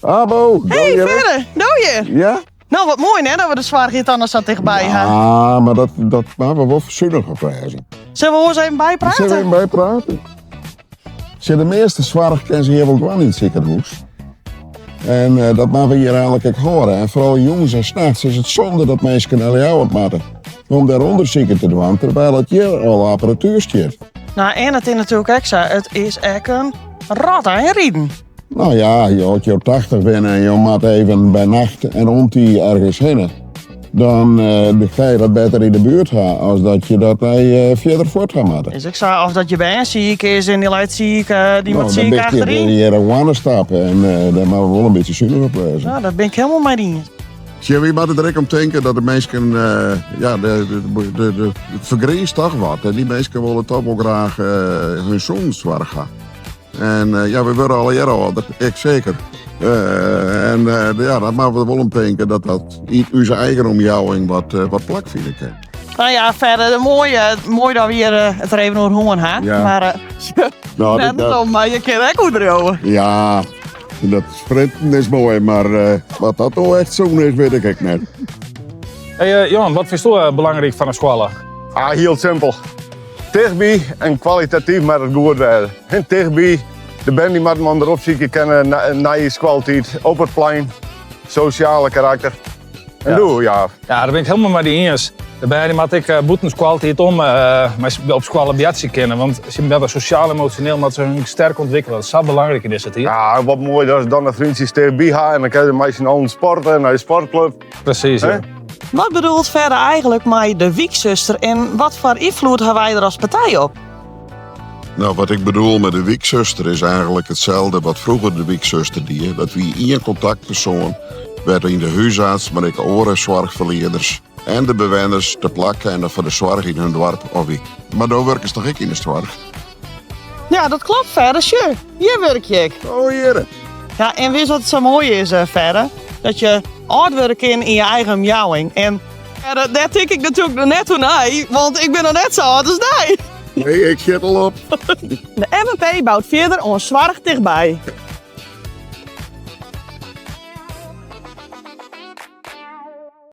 Abo, Hey, Ferre, do hjir? Ja? Nou, wat moai hè, dat we de soarch hjir dan sa tichtby ha. Ja, mar dat, dat moatte we wol sunich op wêze. Sille we oars even byprate? Sille we even byprate? Sjoch, de measte soarch kinne se hjir wol dwaan yn it sikehûs. En eh, dat moatte we hjir eigenlik ek hâlde. En foaral jûns en nachts is it sonde dat minsken nei Ljouwert moatte om dêr ûndersiken te dwaan, terwyl it hjir al apparatuer stiet. Nou, en it is natuerlik ek sa, it is ek in rot ein riden. Nou ja, as jo 80 binne en jo moatte even by nacht en ûntiid ergens hinne, dan uh, kin je dat better yn de buert ha as dat je dat nei uh, fierder fuort ha moatte. Is ek sa, of dat je bern siik is en dy leit siik, uh, dy moat siik achteryn. Dan hjir in stap en uh, dêr moatte we wol in bytsje sunich op wêze. Nou, dat bin ik hielendal mei dy iens. Sjoch, wy moatte der ek om tinke dat de minsken, uh, ja, de, de, de, de, it fergriist toch wat. En dy minsken wolle toch wol graach uh, hun sûnenssoarch ha. En uh, ja, we wurde allegear âlder, ik seker. Uh, en uh, ja, dan moatte we der wol om tinke dat dat yn ús eigen omjouwing wat, wat plak fine kin. Nou ja, verder moai, moai dat we hjir it der even oer hân ha. Ja. Mar nou, net dat, om, mar je kinne ek oerdriuwe. Ja, dat sprinten is moai, mar wat dat no echt sûn is, wit ik ek net. Hey, Johan, wat fynsto belangryk fan 'e skoalle? Ah, hiel simpel. Tichtby en kwalitatyf moat it goed wêze. En tichtby, de bern dy moatte inoar opsykje kinne nei skoaltiid, op it plein, sosjale karakter. En Ja. doe, ja. Ja, dêr bin ik hielendal mei dy iens. De bern dy moatte ek bûten skoaltiid om mei op skoalle boartsje kinne, want se moatte sosjaal-emosjoneel moatte se hun sterk ûntwikkelje. Dat is sa belangryk yn dizze tiid. Ja, wat moai dat se dan de freontsjes tichtby ha en dan kinne se mei syn allen sporte nei de sportklup. Presys, ja. Wat bedoelt Ferre eigenlik mei de wyksuster en wat foar ynfloed ha wy der as partij op? Nou, wat ik bedoel mei de wyksuster is eigenlik itselde wat froeger de wyksuster die. Dat wie ien kontaktpersoan wêr't yn de húsarts, mar ek oare soarchferlieners en de bewenners te plak kinne foar de soarch yn hun doarp of wyk. Mar do wurkest toch ek yn de soarch? Ja, dat klopt Ferre. Sjoch, hjir wurkje ik. Oh, hjir. Ja, en witst wat sa moai is, Ferre? Dat je âld wurde kin yn je eigen omjouwing. En Ferre, dêr tink ik natuerlik noch net oer nei, want ik bin noch net sa âld as dy. Nee, ik sjit al op. De FNP bout fierder oan soarch tichtby.